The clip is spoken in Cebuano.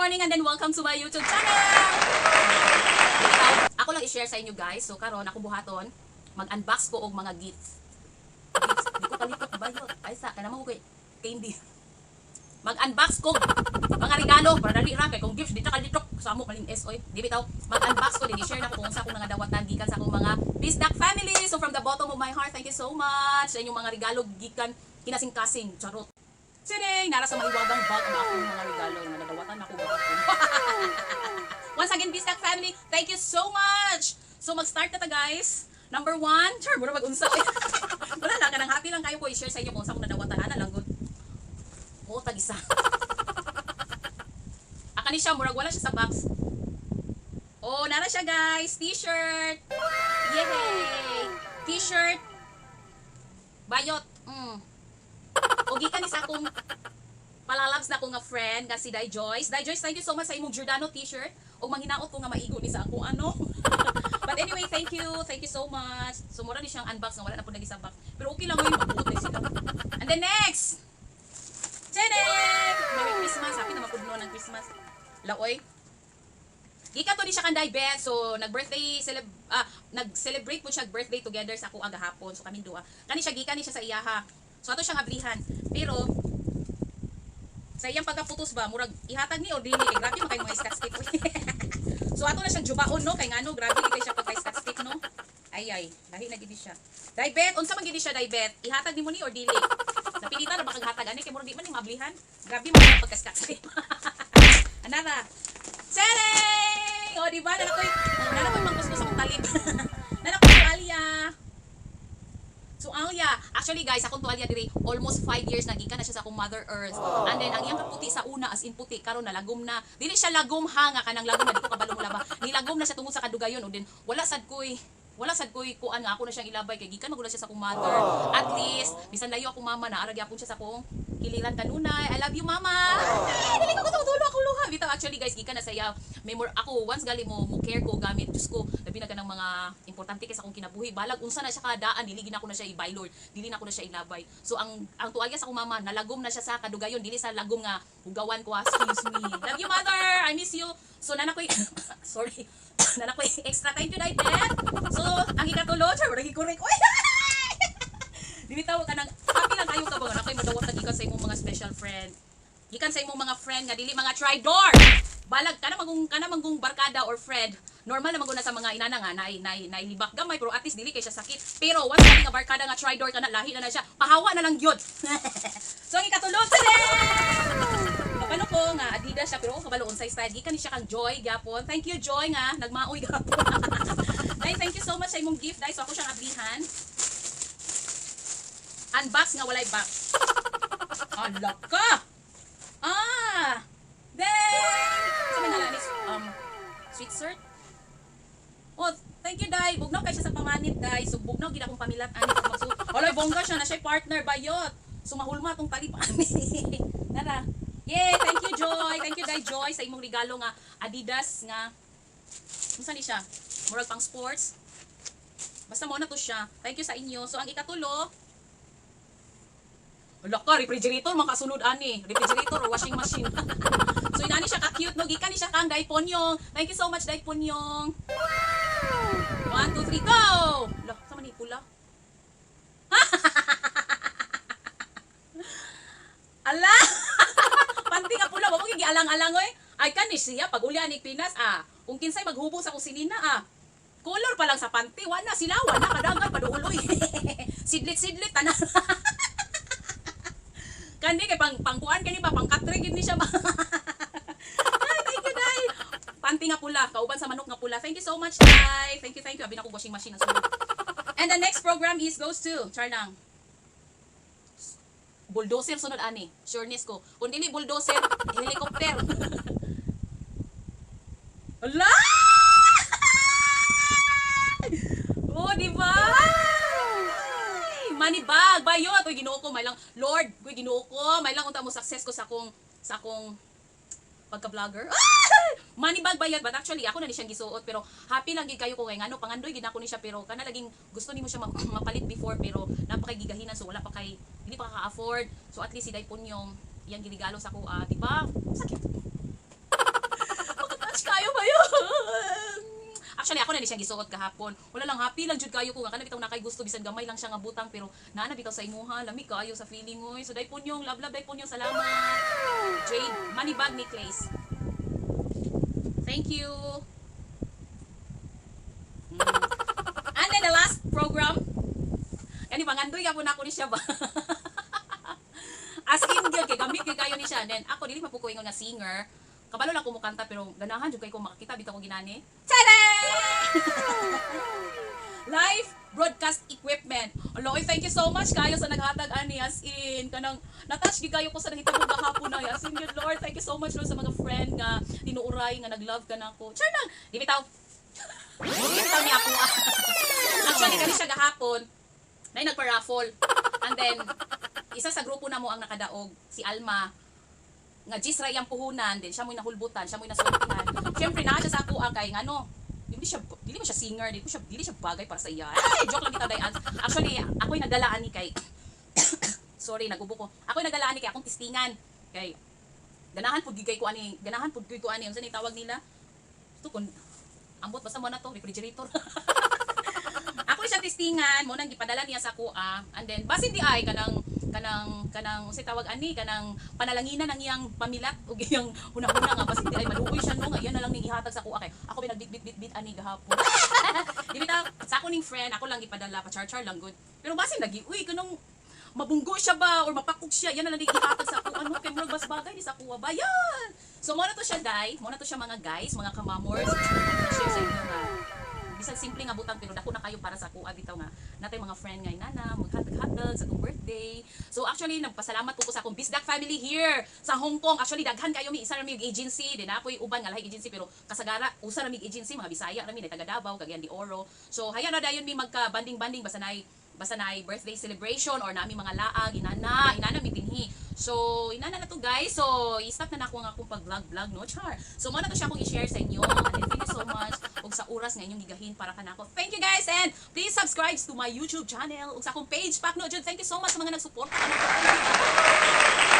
Morning and then welcome to my YouTube channel! Ako lang i-share sa inyo, guys. So karon ako buhaton, mag-unbox ko og mga gifts. Gifts, di ko kalitot bayot. Ay sa kana mo ko candy. Mag-unbox ko mga regalo para dali ra kay kung gifts di ta kalitok sa amo kaling S oy. Di bitaw mag-unbox ko din, i-share na ko kung sa akong mga dawatan gikan sa akong mga Bisdak family. So from the bottom of my heart, thank you so much sa inyong mga regalo gikan kinasing-kasing. Charot. Today, nara sa mahiwagang bag ang akong mga regalo nga nadawatan ako gahapon. Once again, Bisdak family, thank you so much! So mag-start na ta, guys. Number one, sure, mura mag-unsa. Wala lang, kanang happy lang kayo ko i-share sa inyo kung sa akong nadawatan. Ana lang gud. Oo, tag isa. Aka ni siya, murag wala siya sa box. Oh, nara siya, guys. T-shirt. Yay! T-shirt. Bayot. O gikan ni sa akong palalabs na ko nga friend nga si Dai Joyce. Dai Joyce, thank you so much sa imong Giordano T-shirt. Og manghinaot ko nga maigo ni sa akong ano. But anyway, thank you. Thank you so much. So mura ni siyang unbox nga wala na pud lagi sa box. Pero okay lang ngayon, magbuot na sila. And then next. Tadam! Merry Christmas. Happy na mapudno ng Christmas. Laoy. Gikan to ni siya kang Dai Beth. So nag-birthday nag-celebrate po siya birthday together sa ako agahapon. So kami duha. Kani siya, gikan ni siya sa iyaha. So ato siyang ablihan. Pero sa iyang pagkaputos ba, murag ihatag ni or dili kay grabe man kay mga scotch tape. So ato na siyang jubaon, no, kay ngano grabe kay siya pagka scotch tape, no. Ay ay, lahi na gid siya. Dai Beth, unsa man gid siya, Dai Beth? Ihatag nimo ni or dili? Napilitan ra ba kag hatag ani kay murag di man ni mablihan? Grabe man kay pagka scotch tape. Anara. Sereng! O, di ba? Nana koy mangkuskus akong talib. Nana koy tuwalya. Tuwalya. Actually, guys, akong tuwalya diri almost 5 years na, gikan na siya sa akong Mother Earth. And then ang iyang kaputi sa una, as in puti, karon nalagom na. Dili siya lagom ha nga kanang lagom na di ko kabalo mo laba. Nilagom na siya tungod sa kadugayon. O din wala sad koy kuan nga ako na siyang ilabay kay gikan magula siya sa akong mother. At least bisan layo akong mama, naa ra gyapon siya sa akong kiliran kanunay. I love you, Mama. Ay, dili ko tulo akong luha. Bitaw, actually, guys, gikan na sa iya. Memor ako once gali mo care ko gamit. Diyos ko, labi na kanang mga importante kay sa akong kinabuhi. Balag unsa na siya kadaan, dili gina ko na siya ibaylor, dili na ko na siya ilabay. So ang tuwalya sa akong mama, nalagom na siya sa kadugayon, dili sa lagom nga hugawan ko. Ah, excuse me. Love you, Mother. I miss you. So nana koy, sorry. Nana koy extra. Thank you, Dai Beth. So ang ikatulo, char, lagi correct. Oy! Dili tawo kanang happy lang kayo ka ba nga madawat na gikan sa imong mga special friend. Gikan sa imong mga friend nga dili mga tridor. Balag kana manggong barkada or friend. Normal naman guna sa mga inana nga naay naay nailibak gamay, pero at least dili kay siya sakit. Pero once kani nga barkada nga tridor kana, lahi na na siya. Pahawa na lang gyud. So ang ikatulo, tadam! Kabalo ko nga Adidas siya, pero ako kabalo unsay style. Gikan ni siya kang Joy gyapon. Thank you, Joy, nga nagmaoy gapon. Dai, thank you so much sa imong gift, dai. So ako siyang ablihan. Unbox nga walay box. Ala ka! Ah! Then, sa may ngalan is, sweatshirt. Oh, thank you, Dai. Bugnaw kay siya sa pamanit, Dai. So, bugnaw gid akong pamilat ani pag magsuot. Aloy, bongga siya na siya partner, bayot. So, mahulma atong talip ani. Nara. Yay, thank you, Joy. Thank you, Dai Joy, sa imong regalo nga Adidas nga unsa ni siya? Murag pang sports. Basta mo na to siya. Thank you sa inyo. So, ang ikatulo, wala ka, refrigerator, mga kasunod ani. Refrigerator or washing machine. So, inani siya ka-cute, no? Gikan ni siya kang Dai Ponyong. Thank you so much, Dai Ponyong. One, two, three, go! Lah, sa man ni pula? Ala! Panty nga pula, wa mo gialang-alang oy. Ay kani siya pag uli ani Pinas ah. Kung kinsay maghubo sa kusinina ah. Color pa lang sa panty, wala sila, wala kadangan paduuloy. Sidlit-sidlit tanan. Kani kay pang pangkuan kani ba, pangkatre gid ni siya ba. Ay, thank you, Dai. Panty nga pula, kauban sa manok nga pula. Thank you so much, Dai. Thank you, thank you. Abi na ko washing machine ang sulod. And the next program is goes to char lang. Bulldozer sunod ani. Sureness ko. Kung dili bulldozer, helicopter. Ala! Oh, di ba? Ay, money bag, bayot. Uy, Ginoo ko, may lang Lord, uy, Ginoo ko, may lang unta mo success ko sa akong pagka-vlogger. Ah! Money bag, bayot, but actually ako na ni siyang gisuot, pero happy lang gid kayo ko kay ngano pangandoy gid ako ni siya, pero kana laging gusto nimo siya mapalit before, pero napakagigahinan, so wala pa kay hindi pa ka-afford. So at least si Dai Punyong iyang girigalo sa ako, ah, di ba? Sakit. Actually, ako na ni siya gisuot gahapon. Wala lang, happy lang jud kayo ko nga kana bitaw na kay gusto, bisan gamay lang siya nga butang, pero naa na bitaw sa imuha, lami kaayo sa feeling, oy. So dai punyong love love, dai punyong salamat. Jade money bag necklace. Thank you. And then the last program. Kani pangandoy ka po na ako ni siya ba. As in gyud kay gamit gyud kayo ni siya. And then ako, dili pa po ko ingon nga singer. Kabalo lang ko mukanta, pero ganahan jud kay ko makakita bitaw ko ginani. Tada! Live broadcast equipment. Alo, oy, thank you so much kayo sa naghatag ani, as in kanang natouch gid kayo ko sa nahitabo gahapon na, as in good Lord, thank you so much, Lord, sa mga friend nga tinuuray nga nag-love ka nako. Char lang. Di bitaw. Di bitaw niya ako. Ah. Actually, kani siya gahapon na nagpa-raffle. And then isa sa grupo na mo ang nakadaog, si Alma nga gis ra iyang puhunan din, siya mo'y nahulbutan, siya mo'y nasultihan. Syempre naa siya sa ako kay ngano dili ba siya singer, dili siya bagay para sa iya. Ay, joke lang bitaw, day. Actually, ako'y nagdala ani kay, sorry, nagubo ko, ako'y nagdala ani kay akong tistingan kay ganahan pud gigay ko ani, ganahan pud gyud ko ani, unsa ni tawag nila to, kun ambot, basta mo na to refrigerator. Ako siya tistingan mo nang gipadala niya sa ako. And then basin di ay kanang unsay tawag ani, kanang panalanginan ang iyang pamilat ug iyang hunahuna nga basin di ay maluoy siya, no, nga iyan na lang ning ihatag sa ako kay ako binagbit bit bit bit ani gahapon. Di bitaw sa ako ning friend, ako lang gipadala pa char char lang good, pero basin lagi, uy, kanang mabunggo siya ba or mapakog siya, yan na lang ning ihatag sa ako, ano, kay murag bas bagay ni sa ako ba yan. So mo na to siya, day, mo na to siya, mga guys, mga kamamors, share sa inyo nga bisan simple nga butang pero dako na kayo para sa ako bitaw nga natay mga friend nga inana maghatag-hatag sa akong birthday. So actually, nagpasalamat po ko sa akong Bisdak family here sa Hong Kong. Actually, daghan kayo mi, isa ra mi og agency din, ako'y uban nga lahi agency, pero kasagara usa ra mi agency, mga Bisaya ra mi, taga Davao, Cagayan de Oro. So haya na dayon mi magka banding banding basta naay birthday celebration or nami mga laag, inana inana mi dinhi. So inana na to, guys. So i-stop na nako ang akong pag-vlog vlog, no, char. So mo na to siya akong i-share sa inyo, and thank you so much ug sa oras nga inyong gigahin para kanako. Thank you, guys, and please subscribe to my YouTube channel ug sa akong page Pakno Jud. Thank you so much sa mga nagsuporta kanako. Thank you.